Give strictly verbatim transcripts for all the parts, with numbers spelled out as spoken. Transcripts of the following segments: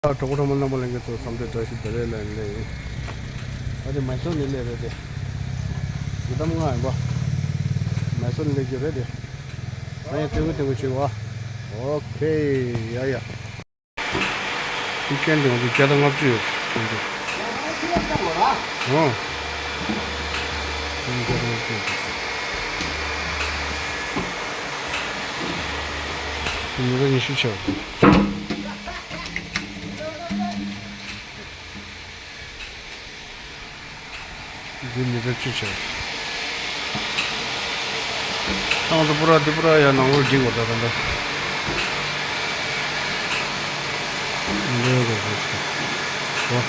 གྲོགས་པོ་གྲོགས་མོ་རྣམ་པ་ལྷན་རྒྱས་ཚོ་འཚམས་འདྲི་བཀྲ་ཤིས་བདེ་ལེགས་ལ་ཡིན་ལེ་ཡིན། ད་དེ་མེ་སོར་ནས་སླེབས་རེད་དེ། ཡི་དམ་ལྔ་ཡིན་པ། མེ་སོར་ནས་སླེབས་རྒྱུ་རེད་དེ། ང་ཡང་སྟོན་གི་སྟོན་གི་བྱེད་བ། ཨོ་ཁེ། ཡ་ཡ། ཁྱི་རྒན་དེ་ང་ཚོ་བརྒྱ་དང་ལྔ་བཅུ་ཡོད་ཟེར་གྱི་འདུག་ཨོ། བརྒྱ་དང་ལྔ་བཅུ་ཡོད་ཟེར། ཉི་ཟླ་ཉི་ཤུ་ཆགས། འདི་ལི་ཊར་བཅུ་བྱས། ང་ཚོ་པུ་ར་འདི་པུ་ར་ཡ་ནང་ལོགས་འགྲིག་པ་ད་ད་ད། འདི་ཡོད་དགོས་ཟེར། ཨོ།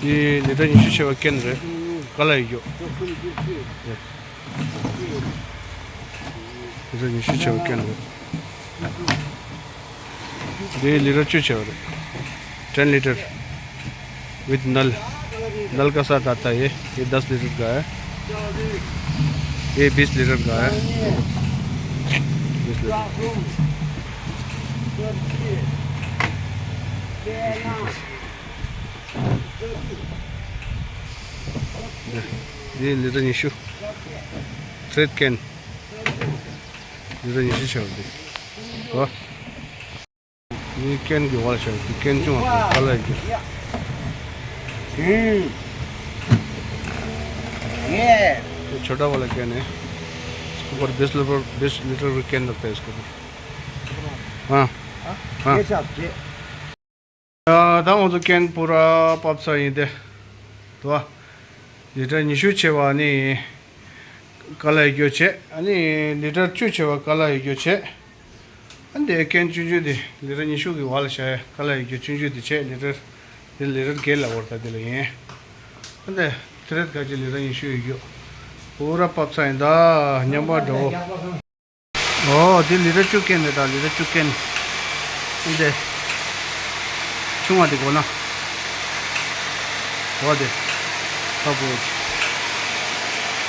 འདི་ལི་ཊར་ཉི་ཤུ་བྱས་པ་ཀན་རེད། ཀ་ལ་ཡི་རྒྱུ། ལི་ཊར་ཉི་ཤུ་བྱས་པ་ཀན་རེད། འདི་ལི་ཊར་བཅུ་བྱས་པ་རེད། ten litre with नल। नल का साथ आता है ये। ये दस लीटर का है। ये बीस लीटर का है। बीस लीटर। འདི་ལི་ཊར་ཉི་ཤུ། ཐ་རེད་ཀན། ལི་ཊར་ཉི་ཤུ་བྱས་པ་འདི། ཨོ། འདི་ཀན་གྱི་བར་བྱས། འདི་ཀན་ཆུང་བ་དང་ཁ་ལག་གི། हम्म। ये ये छोटा वाला कैन है। इसके ऊपर बीस लीटर, बीस लीटर का कैन रखता है इसके ऊपर। हाँ। हाँ। हाँ। ये साहब, ये ད་ང་ཚོ་ཀན་པུ་ར་ཕབ་ཚར་ཡིན་ཏེ། དོ། ལི་ཊར་ཉི་ཤུ་བྱས་པ་ནི་ཀ་ལ་ཡི་རྒྱུ་བྱས། ཨ་ནི་ལི་ཊར་བཅུ་བྱས་པ་ཀ་ལ་ཡི་རྒྱུ་བྱས། ཨ་འདི་ཀན་ཆུང་ཆུང་དེ་ལི་ཊར་ཉི་ཤུ་གི་བར་ལ་བཞག་ཡ། ཀ་ལ་ཡི་རྒྱུ་ཆུང་ཆུང་དེ་བྱས། ལི་ཊར་དེ་ལི་ཊར་བརྒྱད་ལ་བར་ད་དེ་ལ་ཡིན། ཨ་འདི་ཐ་རེད་ག་ཅི་ལི་ཊར་ཉི་ཤུ་ཡི་རྒྱུ། པུ་ར་ཕབ་ཚར་ཡིན་ད། མཉམ་པ་འགྲོ། ཨོ་དེ་ལི་ཊར་བཅུ་ཀན་རེད་ད། ལི་ཊར་བཅུ་ཀན། འདི་ཆུང་བ་དེ་གོ་ན། ཨོ་དེ་ཧ་གོ།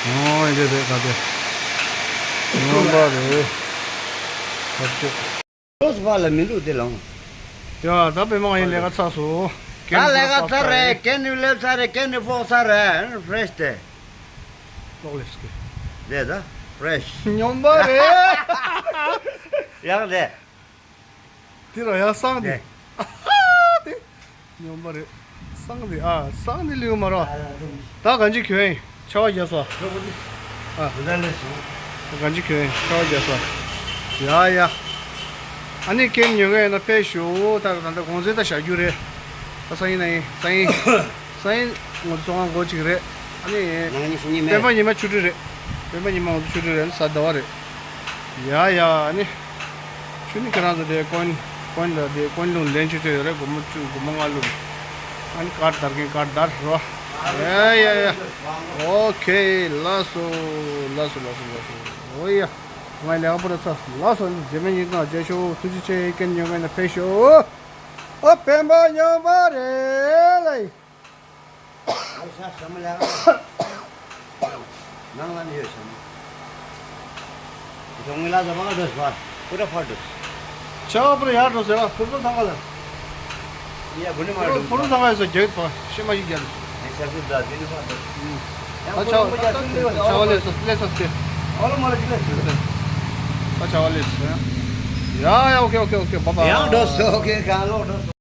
ཨོ་འདི་རེད་ད། དེ་མཉམ་པ་རེད། ཧ་ཅོ། ལོས་བ་ལ་མི་འདུག་དེ་ལོང་། ཡ་ད་པད་མ་ཡིན་ལས་ཀ་ཚར་སོང་། ད་ལས་ཀ་ཚར་རེད། ཀན་ནི་སླེབས་ཚར་རེད། ཀན་ནི་ཕོག་ཚར་རེད། ཧྥ་རེ་ཤི་དེ། ལོག་ལེབས་ཀི། དེ་ད་ཧྥ་རེ་ཤི། སྙོམས་པ་རེད། ཡག་རེད། དེ་ར་ཡ་སང་དེ། དེ། སྙོམས་པ་རེད། སང་དེ་ཨ་སང་དེ་ལུས་མ་རོ། ད་གང་ཅི་གྱོན་ཡིན། ཆ་བ་རྒྱ་སོ། ཨ། གང་ཅི་གྱོན་ཡིན། ཆ་བ་རྒྱ་སོ། ཡ་ཡ། ཨ་ནི་ཀན་ཉོ་ག་ཡིན་ན་ཕེབས་ཤོག་ད་ད་ད་གོང་ཚད་ད་བཞག་རྒྱུ་རེད། ད་སང་ཉིན་ན་ཡིན། སང་ཉིན། སང་ཉིན་ངོ་བཙོང་འགོ་གཅིག་རེད། ཨ་ནི། ནང་ཉིན་གསུམ་ཉིན་མེད། སྤེན་པ་ཉི་མ་ཆུ་ཊི་རེད། སྤེན་པ་ཉི་མ་ངོ་ཚོ་ཆུ་ཊི་རེད། གཟའ་ཟླ་བ་རེད། ཡ་ཡ་ཨ་ནི། ཆུ་ནི་ཁྱེད་རང་ཚོ་དེ་ཀོན་ཀོན་ལ་དེ་ཀོན་ལུང་ལེན་ཆུ་ཆོད་ཡོད་རེད། སྒོར་མོ་བཅུ་སྒོར་མོ་ལྔ་ལུང་། ཨ་ནི་ཀར་དར་མཁན་ཀར་དར་རོ། ཡ་ཡ་ཡ། ཨོ་ཁེ། ལགས་སོ། ལགས་སོ་ལགས་སོ་ལགས་སོ། ཨོ་ཡ། ང་ལས་ཀ་པོ་ར་ཚ། ལགས་སོ། རྗེས་མའི་ཉིན་ནང་མཇལ་ཤོག་ཐུགས་རྗེ་ཆེ། ཀན་ཉོ་མཁན་ལ་ཕེབས་ཤོག་ཨོ་སྤེན་པ་ཉམས་པ་རེད་ལ། ཨོ་ཤ་ཤ་མ་ལ། ནང་ལ་ནི་ཡོད་ཤ་མ། ཁྱོད་ངི་ལ་ཟ་བ་ག་འགྲོ་སོང་། ཕུ་ར་ཕར་འགྲོ། ཆ་བ་ཕུ་ར་ཡར་འགྲོ་ཟེར་བ། ཕུ་ར་ཐང་ག་ལ། ཡ་དགུ་ནི་མ་འགྲོ། ཕུ་ར་ཐང་ག་ཡོད་ས་རྒྱག་པ་ཤེས་མ་ཤེས་རྒྱག་ཨེ་ཤ་ཤུ་ད་དེ་ནི་ཕར་འགྲོ། ད་ཆ་བ་ལས་སོ་ལས་སོ་སྟེ། ཨོ་ལ་མ་ལ་ཅི་ལས་སོ། ད་ཆ་བ་ལས་སོ། ཡ་ཡ་ཨོ་ཁེ་ཨོ་ཁེ་ཨོ་ཁེ་བ་བ། ཡང་འགྲོ་སོང་། ཨོ་ཁེ་གང་ལོག་འགྲོ་སོང་།